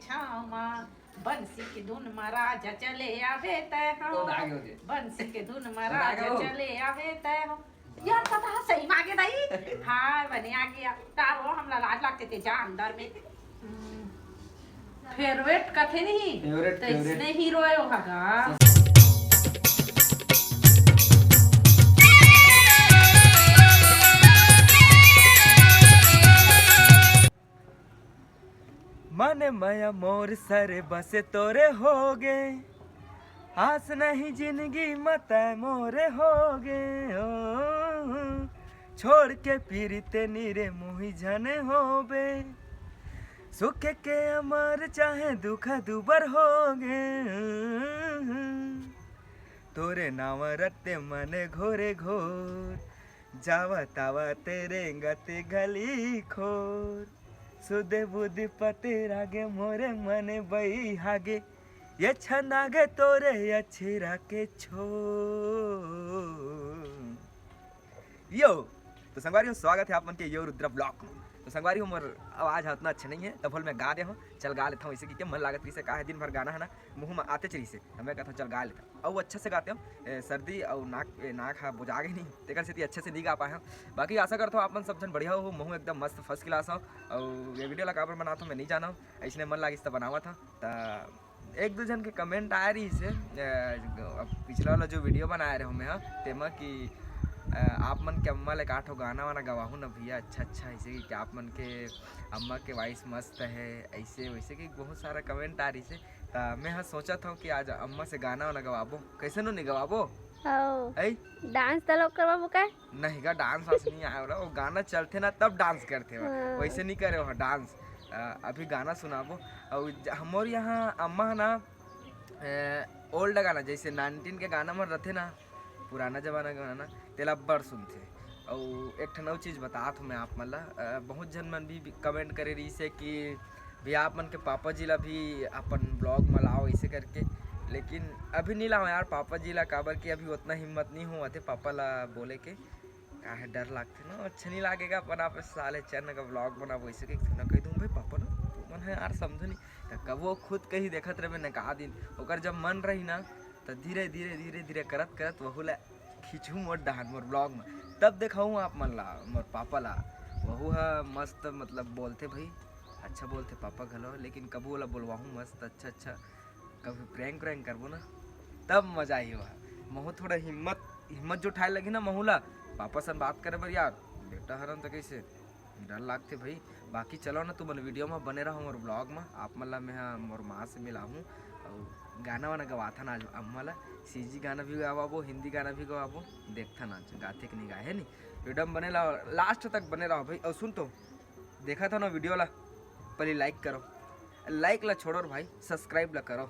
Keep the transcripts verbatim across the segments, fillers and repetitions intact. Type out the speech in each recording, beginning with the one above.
छाँव मा बंसी के धुन मा राजा चले आबे तैं हो। तो आगे हो दे। बंसी के धुन मा तो आगे राजा हो। चले आबे तैं हो। यार, पता है, सही मागे दाई। हाँ, बने आ गया। तारो हमला लाज लागते थे जा अंदर में। फेवरेट कथे नहीं, फेवरेट, तो फेवरेट। इसने हीरो है वो हगा। मन मया मोर सरे बसे तोरे होगे, आस नहीं जिनगी म तैं मोरे होगे। ओ, छोड़ के पीरिते नीरे मुही झने होबे, सुख के अमर चाहे दुख दुबर होगे। तोरे नाव रत्ते मने घोरे घोर, जावा तावा तेरे गते गली खोर। सुदे बुद्धि पते रागे मोरे मने बई हागे, ये छंद आगे तोरे अच्छे राके छो। यो, तो संगवारी हो, स्वागत है आप मन के यो रुद्रा ब्लॉग में। तो संगवारी हो, मोर आवाज ह उतना अच्छा नहीं है, तब होल मैं गा दे हूँ। चल गा लेता हूँ, इसे कि के मन लागत रही से, का है, दिन भर गाना है ना, मुँह में आते चली से, हमें कहता हूँ, चल गा लेता हूँ। और वो अच्छा से गाते हो, ए, सर्दी और नाक, ए, नाक हा बुझा गई नहीं, तेकर सेती अच्छे से नहीं गा पाए हो। बाकी आशा करता हूँ आप मन सब जन बढ़िया हो, महू एकदम मस्त फर्स्ट क्लास हो। और ये वीडियो ला काबर बनाता हूँ मैं नहीं जाना हूँ, इसने मन लागिस त बनावा था। त एक दो जन के कमेंट आए रही से, ए, अब पिछला वाला जो वीडियो बनाए रहे हो मैं हा, तेमा कि, ए, आप मन के अम्मा ले काठो गाना वाना गवाहू ना भैया, अच्छा अच्छा, ऐसे कि आप मन के अम्मा के वॉइस मस्त है, ऐसे वैसे कि बहुत सारा कमेंट आ रही से। त मैं हा सोचत हूँ कि आज अम्मा से गाना वाना गवाबो, कैसे नो नहीं गवाबो? हौ। ऐ? डांस त लोग करवाबो का? नहीं गा, डांस वांस नहीं आए वाला, वो गाना चलते ना तब डांस करते हो, हाँ। वैसे नहीं करे हो डांस। अ, अभी गाना सुनाबो। और ज-, हमर यहाँ अम्मा ना, ए, ओल्ड गाना, जैसे नाइनटीन के गाना मन रथे ना, पुराना जमाना के गाना, तेला अब्बड़ सुनथे। अउ एक ठन अउ चीज बतात हूँ मैं आप मन ला, अ, बहुत झन मन भी, भी कमेंट करे रहिस हे कि भैया आप मन के पापा जी ला भी अपन ब्लॉग में लाओ ऐसे करके, लेकिन अभी नहीं लाओ यार पापा जी ला, काबर कि अभी उतना हिम्मत नहीं होवत हे पापा ला बोले के। काहे डर लागथे ना, अच्छा नहीं लागेगा अपन आप साले चैनल का ब्लॉग बनाबो ऐसे के ना कह दूँ भाई पापा ना, तुमन है यार समझो नहीं, तो कब वो खुद कहीं देखत रहे ना का दिन, ओकर जब मन रही ना, तो धीरे धीरे धीरे धीरे करत करत वहू ला खींचहूँ मोर डहान मोर ब्लॉग में, तब देखाऊँ आप मन ला मोर पापा ला। वहू ह मस्त मतलब बोलथे भाई, अच्छा बोलथे पापा घलो, लेकिन कबू ओला बोलवाहूँ मस्त अच्छा अच्छा, कभी प्रैंक व्रैंक करबो ना तब मजा ही हुआ। महू थोड़ा हिम्मत हिम्मत जुटाए लगी ना महू ला पापा सन बात करे बर यार, बेटा हरन तो कैसे डर लागथे भाई। बाकी चलो ना, तुमन वीडियो में बने रहो मोर ब्लॉग में, आप मन ला मैं हा मोर माँ से मिलाहूँ। और गाना वाना गवाथन आज अम्मा ला, सीजी गाना भी गवाबो, हिंदी गाना भी गवाबो, देखथन आज गाथे कि नहीं गाए, है नी? वीडियो में बने रहो, लास्ट तक बने रहो भाई। और सुन तो, देखा था ना वीडियो ला, पहले लाइक करो, लाइक ला छोड़ो रे भाई, सब्सक्राइब ला करो,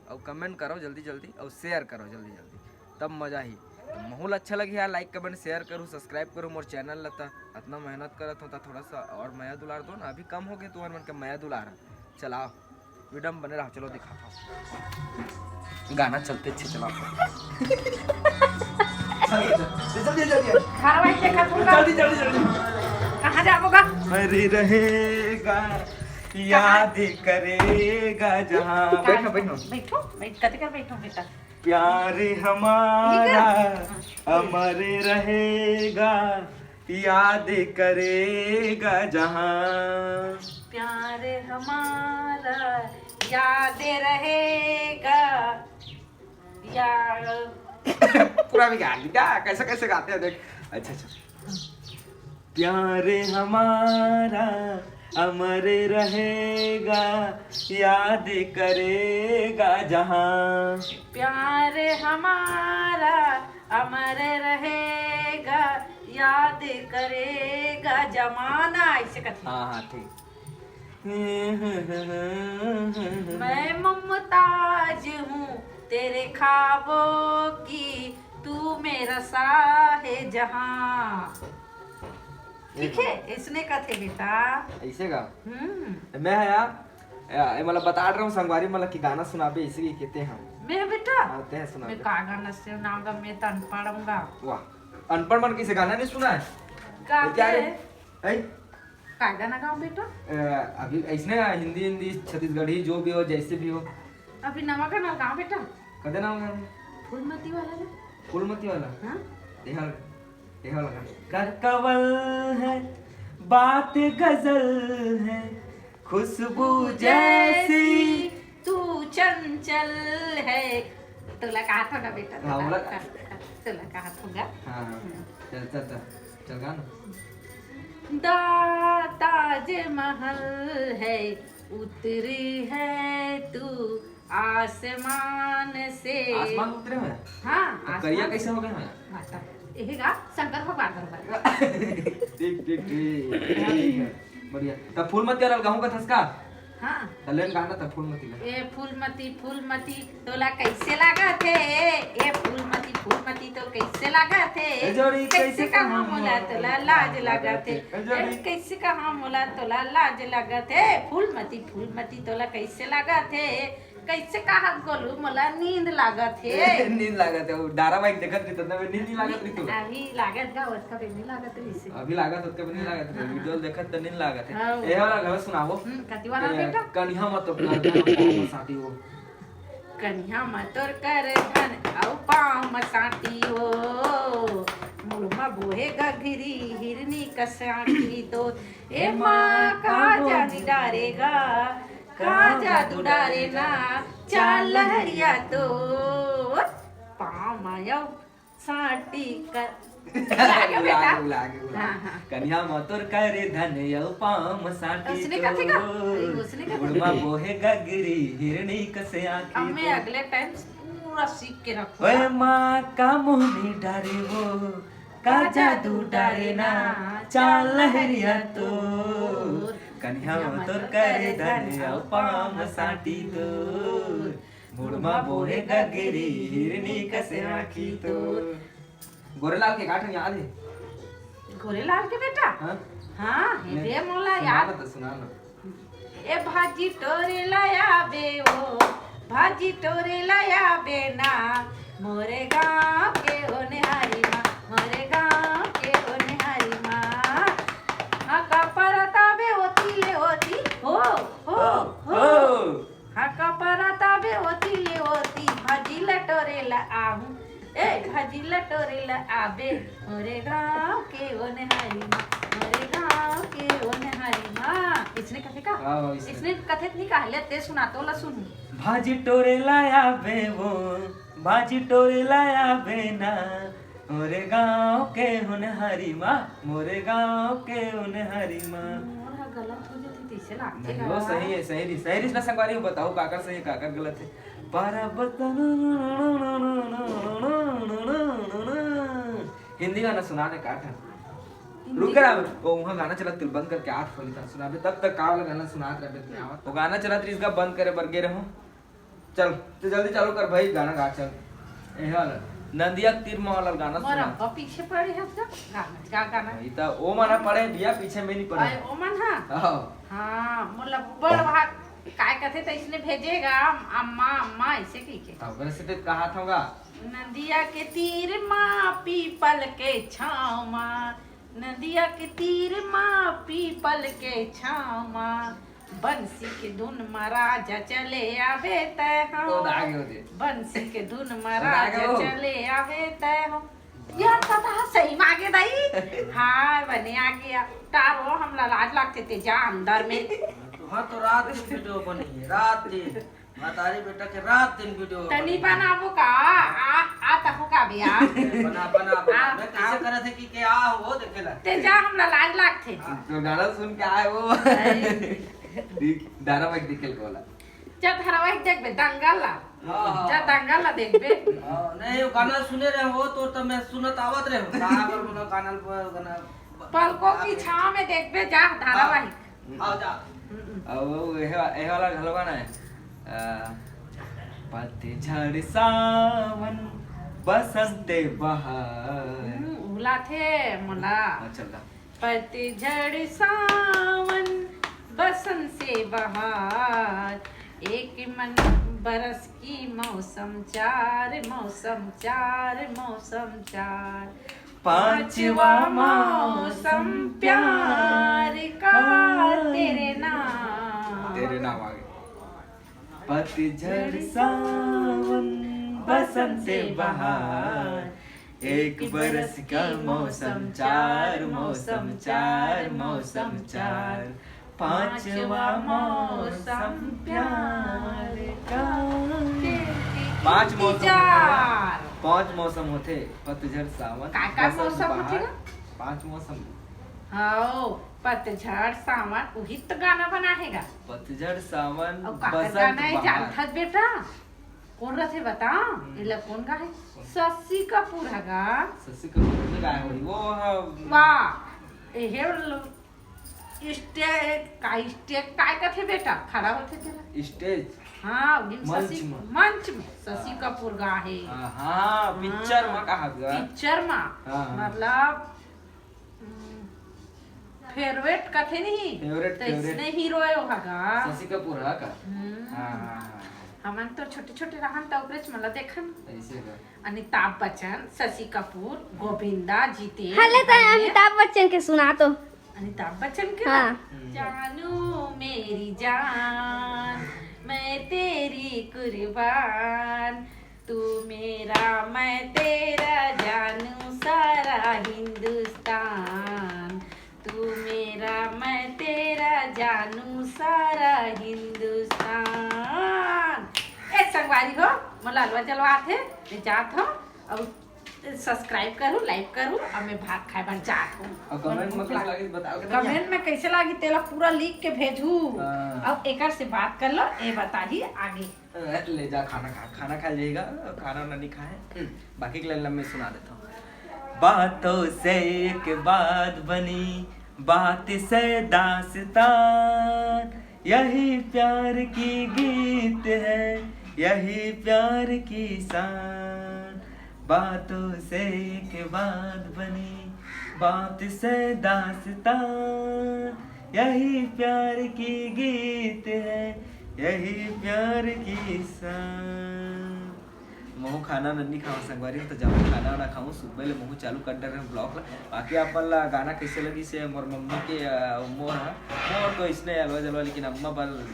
और कमेंट करो जल्दी जल्दी, और शेयर करो जल्दी जल्दी, तब मजा ही। तो महू ला अच्छा लगी यार, लाइक कमेंट शेयर करूँ, सब्सक्राइब करूँ मोर चैनल ला। त अतना मेहनत करत हो त थोड़ा सा और मया दुलार दो ना, अभी कम हो गए तुम्हारे मन के मया दुलार। चलाओ, वीडियो में बने रहो, चलो दिखाता हूँ। गाना चलते अच्छे चलाओ। जल्दी जल्दी जल्दी। धारावाहिक देखा तुमका? जल्दी जल्दी जल्दी। कहाँ जाबो गा? अरे रहेगा, याद करेगा जहाँ। बैठो बैठो। बैठो बैठ, कते कर बैठो बेटा। प्यार हमारा अमर रहेगा, याद करेगा जहाँ। प्यार हमारा याद रहेगा यार। पूरा बिगाड़ दिया, कैसे कैसे गाते हैं देख। अच्छा अच्छा। प्यार हमारा अमर रहेगा, याद करेगा जहाँ। प्यार हमारा अमर रहेगा, याद करेगा जमाना, ऐसे करके। हाँ हाँ ठीक। मैं मुमताज हूँ तेरे ख्वाबों की, तू मेरा साहे जहाँ। ठीक है, इसने कथे बेटा। ऐसे गा? हम्म। मैं है यार, या, ये मतलब बता रहा हूँ संगवारी मतलब कि गाना सुनाबे इसी की कहते हैं। मैं बेटा? हाँ, ते हैं सुनाबे। मैं का गाना सुनाऊंगा, मैं तो अनपढ़ हूँगा। वाह, अनपढ़ मन किसे गाना नहीं सुना है? गाते हैं। ऐ? का गाना गाऊं बेटा? अ, अभी ऐसने हिंदी, हिंदी, छत्तीसगढ़ी, जो भी हो, जैसे भी हो। अभी नवा गाना गाऊं बेटा? कदे नवा गाना? फूलमती वाला ना। फूलमती वाला? हाँ। एहा, एहा वाला गाना। कर कवल है, बात गजल है, खुशबू जैसी तू चंचल है। तोला कहा था ना बेटा, हाँ, तोला, बोला। तोला कहा था ना। हाँ, हाँ। हम्म। चल, चल, चल, चल गा ना। दा-, ताजमहल है, उतरी है तू आसमान से। आसमान उतरे हैं? हाँ, तो करिया आसमान कैसे से। हो गए हैं? बता, यही गा शंकर भगवान बरोबर। ठीक, ठीक, ठीक। बढ़िया। तब फूलमती वाला गाहूं का थसका? हाँ। त लेन गाना त फूलमती ला। ए फूलमती, फूलमती, तोला कैसे लागत हे? ए फूलमती, फूलमती, तो कैसे लागत हे? ए जोड़ी, कैसे कैसे कहा कहा मोला, मोला तोला लाज लाज लागत लागत हे? हे? ए जोड़ी, ए कैसे कहा मोला तोला लाज लागत हे? फूलमती, फूलमती, तोला कैसे लागत हे? कैसे कहा गोलू, मोला नींद लागत हे। नींद लागत हे, वो धारावाहिक देखत रही, तब में नींद नहीं लागत रही तोला। अभी लागत गा, ओतका पे नहीं लागत रही से। अभी लागत, ओतका पे नहीं लागत रही। हाँ। वीडियो देखत त नींद लागत हे। हाँ। ए वाला घलो सुनाओ। हम्म, कति वाला ए, बेटा? कनिहा मत तो कर, कर, कर, साटी हो। कनिहा म तोर कर धन अउ पाँव म साटी हो। मुड़ म बोहे गघरी हिरनी कस आँखी तो। ए माँ, का जानी डारेगा, का जादू डारे ना, चाल लहरिया तो। पाँव म अउ साटी कर। लागे बेटा। लागे, लागे, लागे। हाँ, हाँ। कनिहा म तोर करे धन अउ पाँव म साटी उसने कथे का? तो। अरे, उसने कथे। मुड़ म बोहे गगरी हिरनी कसे आँखी अब मैं तो। अगले टाइम पूरा सीख के रखूंगा। ओए माँ का मोहनी डारे वो, का जादू डारे ना, चाल लहरिया तोर। कनिहा म तोर करे धन अउ पाँव म साटी तोर। मुड़ म बोहे गगरी हिरनी कसे आँखी तोर। गोरेलाल के का ठन याद हे? गोरेलाल के बेटा? हाँ? हाँ, हे नहीं, बे मोला सुना याद। ना तो सुना ना। ए भाजी टोरे लाया बे ओ, भाजी टोरे लाया बे ना, मोरे गाँव के ओनहारी माँ, मोरे गाँव के ओनहारी माँ। हाँ, का परत आबे ओती ले ओती, हो, हो, हो। हो। हाँ, का परत आबे ओती ले ओती, भाजी ल टोरे ल आहूँ। ए, भाजी ल टोरे ल आबे, मोरे गाँव के ओनहारी माँ, मोरे गाँव के ओनहारी माँ। इसने कथे का? हाँ, हाँ, इसने। इसने कथे नहीं कहा, ले ते सुना तो ला सुनू। भाजी टोरे लाया बे वो, भाजी टोरे लाया बे ना, मोरे गाँव के होनहारी माँ, मोरे गाँव के होनहारी माँ। मोर ह गलत हो जथे, तइसे लागथे नहीं, वो गा। सही हे, सही रहिस, सही रहिस ना संगवारी हो, बताओ काकर सही हे, काकर गलत हे। परब हिंदी गाना सुना दे का ठन। हिंदी रुक ना, गाना? वो वहाँ गाना चलत, तू बंद करके आत खोली था, सुनाबे, तब तक का वाला गाना सुनात रहबे, तू आवत। वो गाना चलत रहिस गा, बंद करे बर गे रहूँ। चल, तू जल्दी चालू कर भाई, गाना गा, चल। ए, हाल, नदिया के तीर म वाला गाना मोर सुना। अब्बा पीछे पड़े हे उसका गाना, का गाना? ई त ओ मन पड़े, भैया पीछे में नहीं पड़े। अरे, ओ मन हा? हाँ। हाँ, मोला बड़ भाग, काय कथे त इसने भेजे गा, अम्मा, अम्मा, ऐसे कही के। तब ओकरे से तो कहा था होगा। नदिया के तीर मा पीपल के छाँव मा, नदिया के तीर मा पीपल के छाँव मा, बंसी के धुन मा राजा चले आबे तै हो। तो आगे होते। बंसी के धुन मा तो आगे राजा हो। चले आबे तै हो। यार, पता है, सही मा आगे दाई। हाँ, बने आगे। तारो, हमला लाज लागथे ते जा अंदर में। हाँ, तो रात दिन वीडियो बनी है, रात दिन। मतारी बेटा के रात दिन वीडियो तनी बनी। बनाबो का? आ, आ तहु का भी आ। बना, बना, बना। आ, मैं कैसे आ। करत हे कि के आ हो देखेला। ते जा, हमला लाज लागथे। तो गाना सुन के आए वो। अरे। देख, धारावाहिक देखेल कोला। जा धारावाहिक देखबे, दंगल ला। हाँ, हाँ। जा दंगल ला देखबे। हाँ, नहीं, वो गाना सुने रहे हो तो, तो मैं सुनत आवत रहे हो। कहाँ पर बोला गाना, गाना। पलकों की छाँव में देखबे, जा धारावाहिक। हाँ, जा। हम्म। अब वो एहे वा-, एहे वाला घलो गाना है। अ, पतझड़ सावन बसंत बहार। हम्म, उलाथे मोला। हाँ, चल गा। पतझड़ सावन बसंत से बहार, एक मन बरस की मौसम चार, मौसम चार, मौसम चार। पांचवा मौसम प्यार का तेरे नाम। तेरे नाम आ गए। पतझड़, सावन, बसंत, बहार, एक बरस का मौसम चार, मौसम चार, मौसम चार। पांचवा मौसम प्यार का। पांच मौसम होथे। पांच मौसम होथे, पतझड़, सावन, काय काय बसंत, मौसम होथे बहार। पांच मौसम। हाँ, पतझड़, सावन, उही तो गाना बना हे गा। पतझड़, सावन, अउ काकर बसंत, गाना हे बहार। जानथस बेटा? कोन रथे बता? हम्म। एला कोन गाए? कोन? शशि कपूर ह गा। शशि कपूर ने गाए होही वो ह। वाह, एहे स्टेज, का स्टेज काय कथे बेटा? खड़ा होथे तेला। स्टेज। हाँ, उही में मंच शशि, में। मंच में शशि हाँ। कपूर गाए हे। हाँ, हाँ, पिक्चर में कहा गा। पिक्चर में। हाँ, हाँ। मतलब फेवरेट कथे नहीं। फेवरेट, तो फेवरेट। इसने हीरो हे ओहा गा। शशि कपूर हा का? हम्म। हाँ, हाँ, हाँ। हमन तो छोटे छोटे रहन त ओकरेच मन ला देखन। ऐसे का? अमिताभ बच्चन, शशि कपूर, गोविंदा, जितेन, हले त अमिताभ बच्चन के सुना तो। अमिताभ बच्चन के हाँ। ना? हम्म। जानू मेरी जान, मैं तेरी कुर्बान, तू मेरा, मैं तेरा, जानू सारा हिंदुस्तान, तू मेरा, मैं तेरा, जानू सारा हिंदुस्तान। ए संगवारी हो, मोला हलवा जलवा आथे, मैं जात हूँ। अउ सब्सक्राइब करू, लाइक करू, अउ मैं भात खाए बर जात हूँ। अउ कमेंट में कैसे लागिस बताओ के कमेंट में कैसे लागिस तेला पूरा लिख के भेजू। हाँ। अउ एकर से बात कर लो, ए बताही आगे। ले जा खाना खा, खाना खा जाएगा, खाना ना नहीं खाए। हम्म, बाकी के लाइन मैं सुना देता हूँ। बातों से एक बात बनी, बात से दास्तान, यही प्यार की गीत है, यही प्यार की शान। बातों से एक बात बनी, बात से दास्तान, यही प्यार की गीत है, यही प्यार की शान। महू खाना नन्नी खाऊं संगवारी, तो जाऊं खाना वाना खाऊं। सुबह ले महू चालू कर डरे हूं ब्लॉग ला। बाकी आप मन ला गाना कैसे लगिस हे, मोर मम्मी के, अ, मोर हा, मोर तो इसने अलवा जलवा, लेकिन अम्मा बर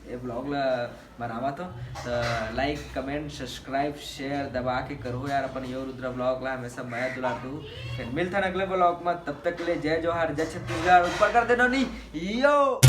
ए ब्लॉग ला बनावा तो, तो लाइक, कमेंट, सब्सक्राइब, शेयर दबा के करो यार। अपन यो रुद्रा ब्लॉग ला हमेशा मया दुलार दू। फिर मिलथन अगले ब्लॉग में, तब तक के लिए जय जोहार, जय छत्तीसगढ़, ऊपर कर देना नहीं यो।